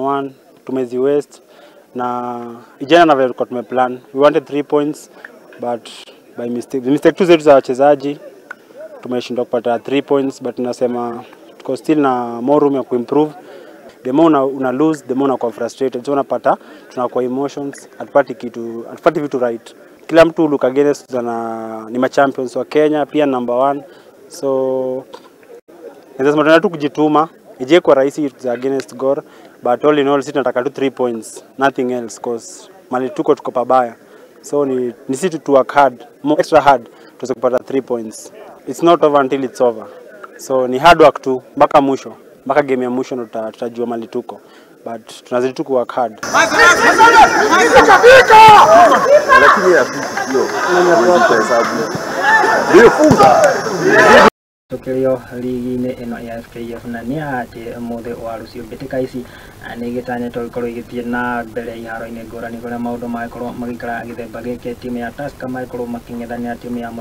1 tumezi waste na ijana na vile tulikuwa tumeplan. We wanted 3 points but by mistake tu zetu za wachezaji tumeshindwa kupata 3 points, but tunasema tuko still na more room ya kuimprove. The more una lose, the more unakuwa frustrated, so unapata tunakuwa emotions, hatupati vitu right. Kila mtu look against na ni ma champions wa Kenya pia number 1, so naweza sema tunataka tu kujituma. Ije kwa rahisi against Gor, but all in all sisi tunataka tu 3 points, nothing else, cause mali tuko pabaya. So ni sisi tu work hard, more extra hard tuweze kupata 3 points. It's not over until it's over. So ni hard work tu mpaka mwisho, mpaka game ya mwisho ndo tutajua mali tuko, but tunazidi tu work hard. Lakini ya sio ndio Tũkĩrĩo ligi-inĩ ĩno ya FKF na nĩ atĩ mũthĩ wa rũciũ mbĩtĩka ici nĩ igĩtanyĩtwo gũkorwo igĩthiĩ na mbere iharo-inĩ ngũrani kũrĩa maũndũ magĩkorwo magĩikara gĩthemba gĩkĩ. Timu ya Tusker magĩkorwo makĩng'ethanĩra timu ya Murang'a.